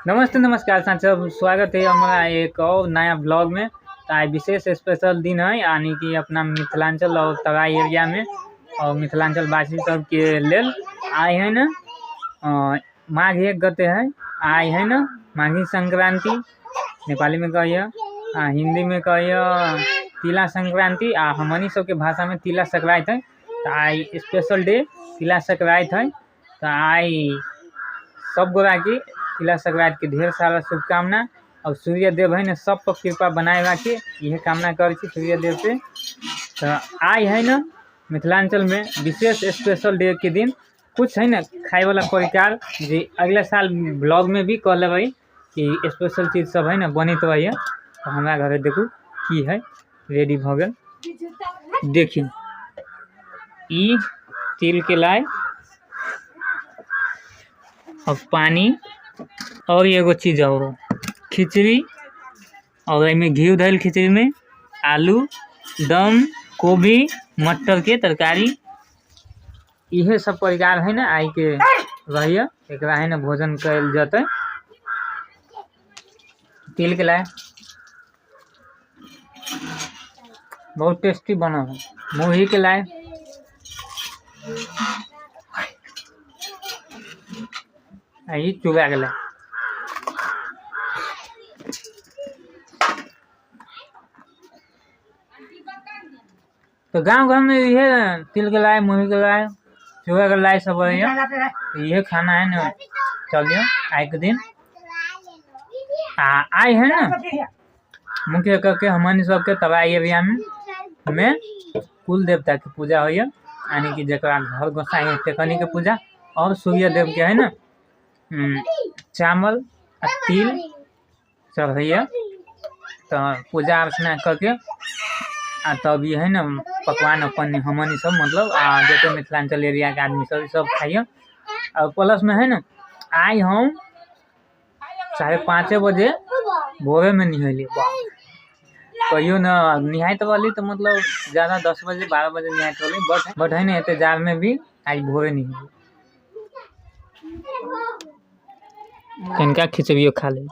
नमस्ते नमस्कार साथी, स्वागत है हमारा एक और नया ब्लॉग में। तो आज विशेष स्पेशल दिन है, यानी कि अपना मिथिलांचल और तराई एरिया में और मिथिलांचल वासी सब के लेल आइ है ना माघ 1 गते है, आइ है ना माघी संक्रांति, नेपाली में कहिए आ हिंदी में कहिए तिला संक्रांति, आ हमनी सबके भाषा में तिला संक्रांति है। तो आई स्पेशल डे तिला संक्रांति है। तो आई सब गोरा के तिला संक्रांति के ढेर सारा शुभकामना और सूर्य देव है ना सब पर कृपा बनाए रखे, यह कामना करै छी सूर्य देव से। तो आई है ना मिथिलांचल में विशेष स्पेशल डे के दिन कुछ है ना खाए वाला प्रकार जे अगला साल ब्लॉग में भी कह लेबै कि स्पेशल चीज़ सब है ना बनित रहिए। तो हमारा घर देखू की है रेडी भ गेल। देखियो ई तिल के लाई और पानी और एगो चीज और खिचड़ी, और एमे घी धैल खिचड़ी में आलू दम गोभी मटर के तरकारी, इहे सब परिवार है ना आई के रहिए। एकरा है ना भोजन कल जतै। तिल के लाए बहुत टेस्टी बनल है। मुरही के लाए ई चूड़ा के लाए। तो गांव घर में यह तिल के लाए मुरही के लाए चूड़ा के लाए सब है, ये खाना है ना। चलिए आए के दिन आए है ना मुख्य करके हमनी सबके तराई एरिया में कुल देवता के पूजा होइए, यानी कि जकरा घर गोसाई है तेकनी के पूजा और सूर्य देव के है ना चावल आ तिल चढ़ैया। तो पूजा अर्चना करके आ तब ये है ना पकवान अपन हमनी सब मतलब आ जते मिथिलांचल एरिया के आदमी सब सब खाइए। और प्लस में है ना आई हम 5:30 बजे भोरे में निहली, कहियो ना निहाइत रहली तो मतलब ज़्यादा 10 बजे 12 बजे निहाइत रहली, बट है ना एते जाड़ में भी आज भोरे निहली। कनका खिचड़ियो खा ले।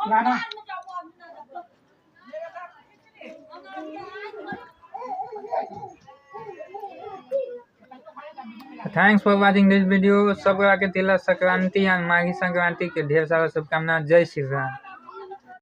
Thanks for watching this video. सब के तिला संक्रांति या माघी संक्रांति के ढेर सारा शुभकामना। जय श्री राम।